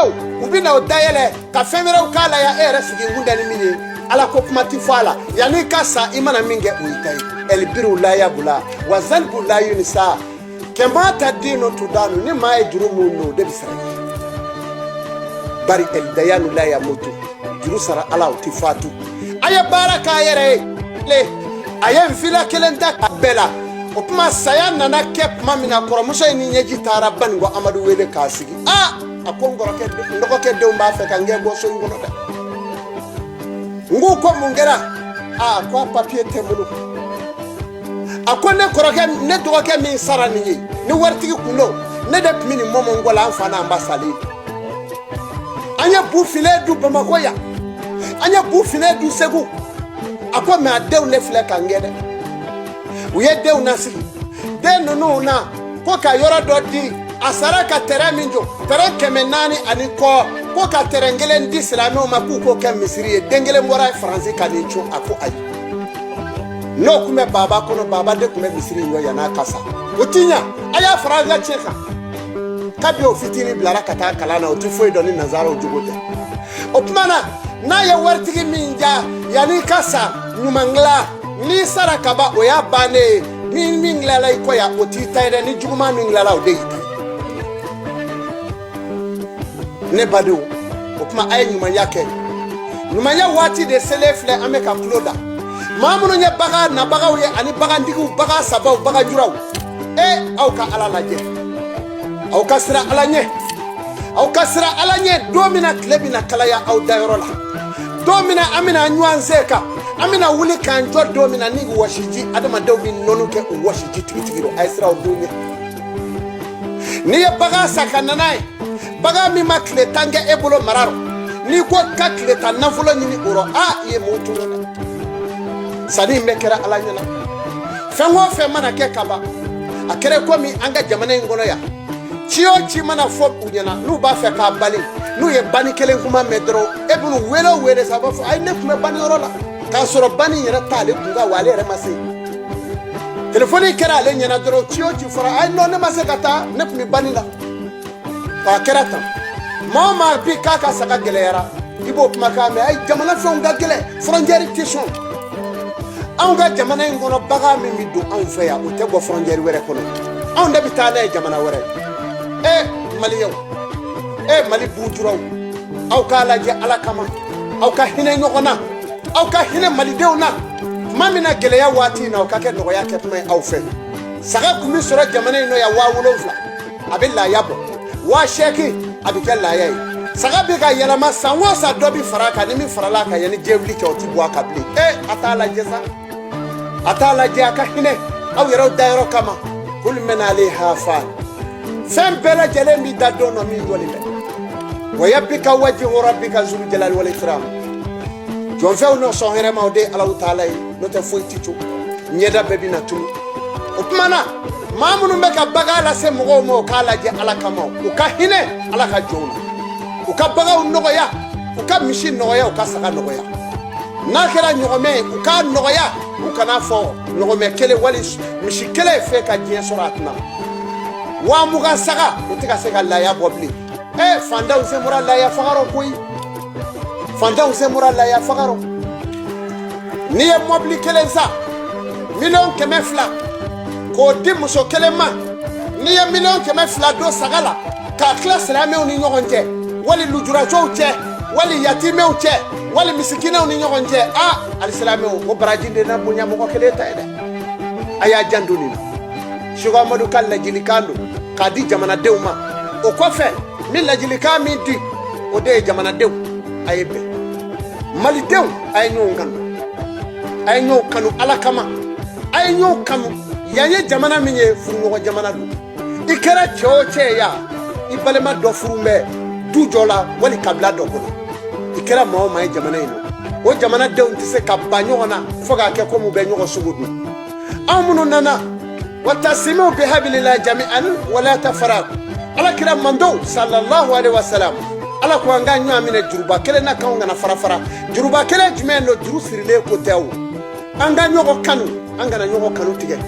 o, u bɛ na o dayɛlɛ ka fɛn wɛrɛw k'a la yan, e yɛrɛ sigi kun tɛ ni min ye. Ala ko kuma ti fɔ a la. Yanni ka sa, i mana min kɛ, o y'i ta ye. Ɛlibiru layabula wa zalibu layunisa kɛmɛ ta den nɔ tudanu. Ni maa ye juru mun don, o de bɛ sara i ye. Bari ɛlidayanu layamutu, juru sara ala, o ti fatu. A ye baara k'a yɛrɛ ye le, a ye nfila kelen da a bɛɛ la. O tuma saya nana kɛ tuma min na, kɔrɔmuso in ni ɲɛji taara Baninko Amadu wele k'a sigi. Aa, a ko n kɔrɔkɛ, n dɔgɔkɛ denw b'a fɛ ka n gɛn bɔ so in kɔnɔ dɛ. N ko ko mun kɛra? Aa, ko a papiye tɛ n bolo. A ko ne kɔrɔkɛ, ne dɔgɔkɛ min sara nin ye, ni waritigi kun don, ne de tun bɛ nin mɔmɔ n kɔ la. An fa n'an ba salen, an ye bu filen dun Bamakɔ yan, an ye bu filen dun Segu. A ko mɛ a denw de filɛ ka n gɛn dɛ. U ye denw nasigi, den ninnu na ko ka yɔrɔ dɔ di a sara ka tɛrɛn min jɔ, tɛrɛn 400 ani kɔ, ko ka tɛrɛn kelen di silamɛw ma k'u k'o kɛ misiri ye. Den kelen bɔra Faransi ka nin cun. A ko ayi, n'o tun bɛ baba kɔnɔ, baba de tun bɛ misiri in jɔ yann'a ka sa. O ti ɲa, a y'a fara an ka tiɲɛ kan. Kabi o fitinin bilara ka taa kalan na, o ti foyi dɔn ni nanzaraw jogo tɛ. O tuma na, n'a ye waritigi min ja, yanni ka sa, ɲuman dilan. N'i sara ka ban, o y'a bannen ye. Ni min dilanla i kɔ yan, o t'i ta ye dɛ. Ni juguman min dilanla, o de y'i ta ye. Ne badenw, o tuma a ye ɲumanya kɛ. Ɲumanya waati de selen filɛ, an bɛ ka tulo da. Maa minnu ye bagan nabagaw ye ani bagantigiw, bagan sabaw, baganjuraw, e aw ka Ala lajɛ, aw ka siran Ala ɲɛ, aw ka siran Ala ɲɛ. Don min na tile bɛna kalaya aw dayɔrɔ la, don min na an bɛna ɲɔgɔn sen kan, an bɛna wuli k'an jɔ, don min na ni wɔsiji, adamadenw bɛ nɔnɔ kɛ u wɔsiji tigitigi rɔ, a ye siran o don ɲɛ. N'i ye bagan san ka na n'a ye, bagan min ma tile 10 kɛ e bolo mara rɔ, n'i ko ka tile 10 nafolo ɲini o rɔ, a i ye mun tɔɲɔ dɛ. Sanni in bɛɛ kɛra Ala ɲɛna. Fɛn o fɛn mana kɛ ka ban, a kɛra komi an ka jamana in kɔnɔ yan, ci o ci mana fɔ u ɲɛna n'u b'a fɛ k'a bali, n'u ye bani kelen kuma mɛn dɔrɔn, e bɛn'u wele o wele sa, a b'a fɔ ayi, ne tun bɛ bani yɔrɔ la, k'a sɔrɔ bani yɛrɛ t'ale kun kan wa ale yɛrɛ ma se. Telefɔni kɛra ale ɲɛna dɔrɔn, ci o ci fɔra, ayi non, ne ma se ka taa, ne tun bɛ bani la. K'a kɛra tan, maa o maa bi k'a ka saga gɛlɛyara, i b'o kumakan mɛn: ayi, jamana fɛnw ka gɛlɛn, frontière tɛ sɔn. Anw ka jamana in kɔnɔ, bagan min bɛ don anw fɛ yan, o tɛ bɔ frontière wɛrɛ kɔnɔ, anw de bɛ taa n'a ye jamana wɛrɛ. E maliyɛnw, e Mali bujuraw, aw k'a lajɛ Ala kama, aw ka hinɛ ɲɔgɔn na, aw ka hinɛ malidenw na. Tuma min na gɛlɛya waati in na, o ka kɛ nɔgɔya kɛ tuma ye aw fɛ. Saga kun bɛ sɔrɔ jamana in nɔ yan 7000, a bɛ laya bɔ 8000, a bɛ kɛ laya ye. Saga bɛ ka yɛlɛma san o san, dɔ bɛ fara a kan. Ni min farala a kan, yanni diɲɛ wuli cɛ, o ti bɔ a kan bilen. E a t'a lajɛ sa, a t'a lajɛ, a ka hinɛ aw yɛrɛw dayɔrɔ kama. Kulu man alayha fan, fɛn bɛɛ lajɛlen b'i da don dɔ min jɔlen bɛ. Wa yabika wajhu rabbika zul jalali wal ikram. Jɔnfɛnw n'o sɔn hɛrɛ ma, o de ye Alahu taala ye, n'o tɛ foyi ti co. Ɲɛda bɛɛ bɛna tunu. O tuma na, maa minnu bɛ ka bagan lase mɔgɔw ma, o k'a lajɛ Ala kama, u ka hinɛ Ala ka jɔnw na, u ka baganw nɔgɔya, u ka misi nɔgɔya, u ka saga nɔgɔya. N'a kɛra ɲɔgɔmɛ ye, u k'a nɔgɔya, u kana fɔ ɲɔgɔmɛ kelen wali misi kelen fɛ ka diɲɛ sɔrɔ. A tɛna 20,000 saga, o tɛ ka se ka laya bɔ bilen. Ɛ, fantanw sen bɔra laya faga rɔ koyi, fantanw sen bɔra laya faga rɔ. N'i ye mɔbili kelen san 200,000,000 k'o di muso kelen ma, n'i ye 200,000,000 don saga la k'a tila silamɛw ni ɲɔgɔn cɛ, wali lujuratɔw cɛ, wali yatimɛw cɛ, wali misikinɛw ni ɲɔgɔn cɛ, a alisilamɛw, o baraji de na bonya mɔgɔ kelen ta ye dɛ. A y'a janto nin na. Seko Amadu ka ladilikan don k'a di jamanadenw ma. O kɔfɛ, n bɛ ladilikan min di, o de ye jamanadenw, a ye bɛn. Malidenw, a ye ɲɔgɔn kanu, a ye ɲɔgɔn kanu Ala kama, a ye ɲɔgɔn kanu. Yan ye jamana min ye, furuɲɔgɔn jamana don. I kɛra cɛ o cɛ ye yan, i balima dɔ furu bɛ du jɔ la wali kabila dɔ kɔnɔ. I kɛra maa o maa ye jamana in nɔ, o jamanadenw tɛ se ka ban ɲɔgɔn na fo k'a kɛ komi u bɛ ɲɔgɔn sogo dun. Anw minnu nana, watasimu bihabilillahi jami'an wala tafaraqu, Ala kira mando sallallahu alaihi wasallam, Ala ko an ka ɲɔgɔn minɛ juruba kelen na, k'anw kana fara fara. Juruba kelen jumɛn don? Juru sirilen ko tɛ o. An ka ɲɔgɔn kanu, an kana ɲɔgɔn kanu tigɛ.